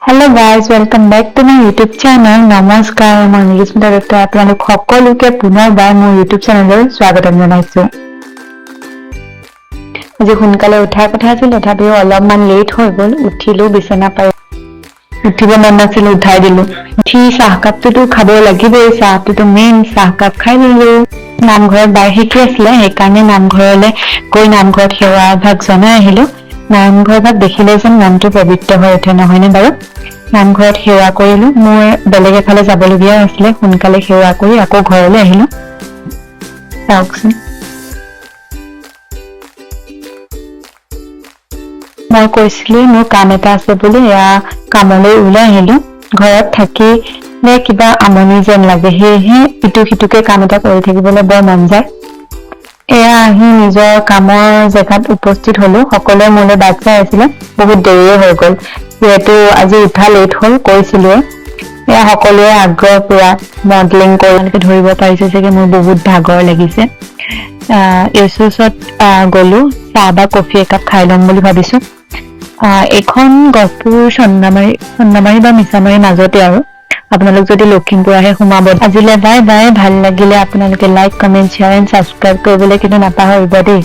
Hello guys, welcome back to my YouTube channel. নমস্কাৰ, মই মৃদুস্মিতা দত্ত। আপোনালোক সকলোকে পুনৰবাৰ মোৰ ইউটিউব চেনেললৈ স্বাগতম জনাইছোঁ। আজি সোনকালে উঠাৰ কথা আছিল, তথাপিও অলপমান লেট হৈ গ'ল। উঠিলো, বিচনা পাই উঠিব মন নাছিল, উঠাই দিলো। উঠি চাহকাপটোতো খাব লাগিবই, চাহটোতো মেইন। চাহকাপ খাই দিলো। নামঘৰত বাৰ্ষিকী আছিলে, সেইকাৰণে নামঘৰলৈ গৈ নামঘৰত সেৱা ভাগ জনাই আহিলো। নামঘৰ ভাগ দেখিলে যেন মনটো পবিত্ৰ হৈ উঠে, নহয়নে বাৰু? নামঘৰত সেৱা কৰিলো। মোৰ বেলেগ এফালে যাবলগীয়াও আছিলে, সোনকালে সেৱা কৰি আকৌ ঘৰলৈ আহিলো। চাওকচোন, মই কৈছিলোৱেই মোৰ কাম এটা আছে বুলি। এয়া কামলৈ ওলাই আহিলো। ঘৰত থাকিলে কিবা আমনি যেন লাগে, সেয়েহে ইটো সিটোকে কাম এটা কৰি থাকিবলৈ বৰ মন যায়। এয়া আহি নিজৰ কামৰ জেগাত উপস্থিত হলো। সকলোৱে মোলৈ বাট চাই আছিলে। বহুত দেৰিয়ে হৈ গ'ল, যিহেতু আজি উঠা লেট হ'ল, কৈছিলোৱে। এয়া সকলোৱে আগ্ৰহ পুৰা মডেলিং কৰি। আপোনালোকে ধৰিব পাৰিছে চাগে, মোৰ বহুত ভাগৰ লাগিছে। এইচোচত গলো, চাহ বা কফি একাপ খাই ল'ম বুলি ভাবিছো। এইখন গহপুৰ চন্দামাৰী, চন্দামাৰী বা মিছামাৰীৰ মাজতে আৰু আপোনালোক যদি লখিমপুৰ আহে, সোমাব। আজিলৈ বাই বাই। ভাল লাগিলে আপোনালোকে like, comment, share and subscribe কৰিবলৈ কিন্তু নাপাহৰিব দেই।